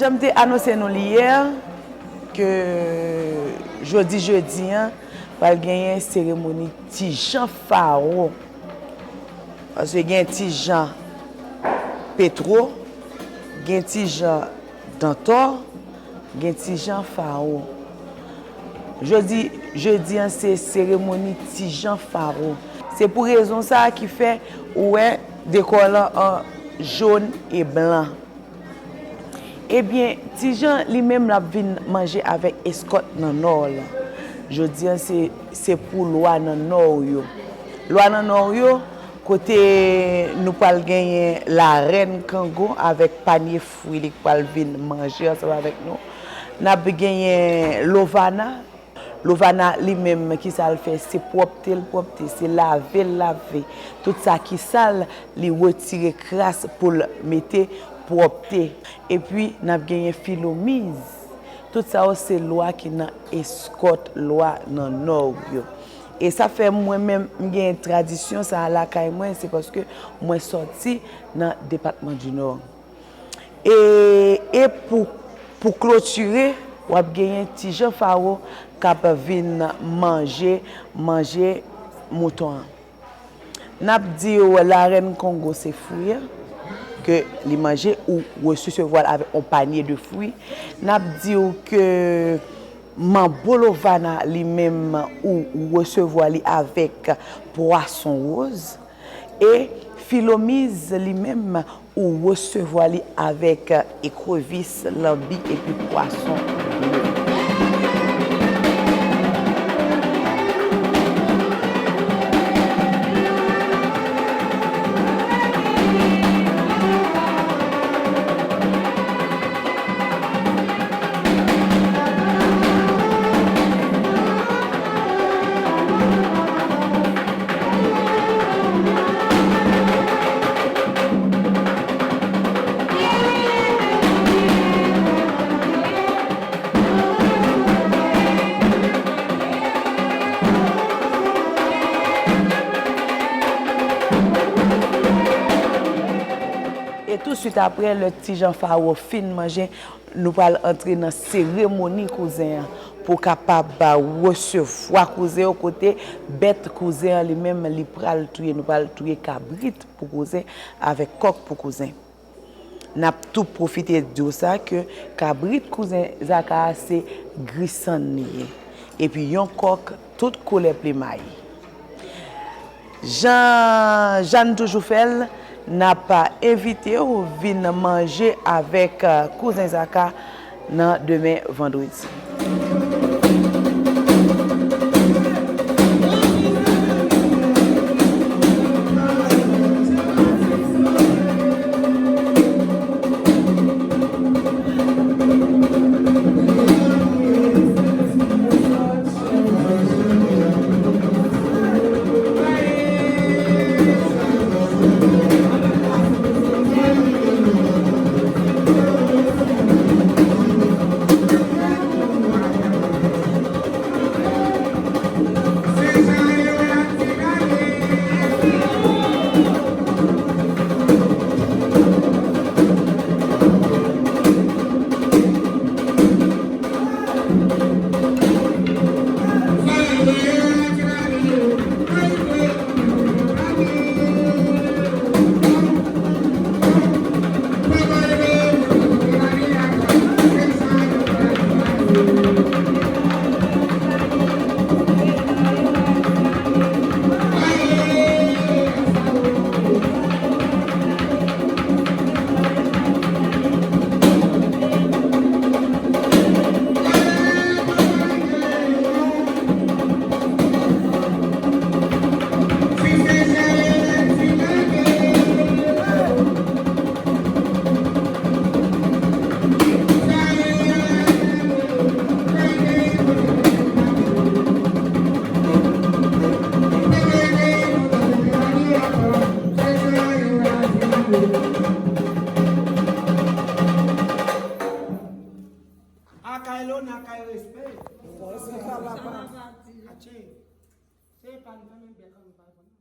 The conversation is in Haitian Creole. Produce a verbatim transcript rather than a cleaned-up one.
Jan m te anonse nou l yè, ke jodi jedi an, pral genyen seremoni Ti Jan Fawo. Paske gen Ti Jan Petwo, gen Ti Jan Dantò, gen Ti Jan Fawo. Jodi jedi an se seremoni Ti Jan Fawo. Se pou rezon sa a ki fè ou wè dekò lan an jòn e blan. Ebyen, Ti Jan li menm l ap vin manje avèk eskòt nan nò lan. Jodi an se, se pou lwa nan nò yo. Lwa nan nò yo, kote nou pral genyen larèn Kango avèk panye fwi li k pral vin manje ansanm avèk nou. N ap genyen Lovana. Lovana li menm, kisa l fè? Se pwòpte l pwòpte, se lave l lave. Tout sa ki sal, li retire kras pou l mete pwòpte. Epi, n ap genyen Filomiz. Tout sa yo se lwa ki nan eskòt lwa nan nò yo. E sa fè mwen menm, m gen tradisyon sa a lakay mwen, se paske mwen sòti nan depatman di Nò. E, e pou, pou klotire, w ap genyen Ti Jan Fawo k ap vin manje, manje mouton an. N ap di w larèn Kongo se fwi an, ke li manje, ou resevwa l avèk yon panye de fwi. N ap di w ke manbo Lovana li menm, ou resevwa li avèk pwason woz. E Filomiz li menm, ou resevwa li avèk ekrevis, lanbi epi pwason dlo. E tou swit apre, lè Ti Jan Fawo fin manje, nou pral antre nan seremoni kouzen an pou kapab resevwa kouzen yo, kote bèt kouzen an li menm li pral touye. Nou pral touye kabrit pou kouzen avèk kòk pou kouzen. N ap tou pwofite di w sa ke kabrit kouzen Zaka a se grisann li ye. Epi yon kòk tout koulè plimay. Jan Jàn toujou fè l, n ap envite w vin manje avèk kouzen Zaka nan demen vandredi. Akay lona, akay respè. Atye. Se pa nou menm bèk an nou pa konn.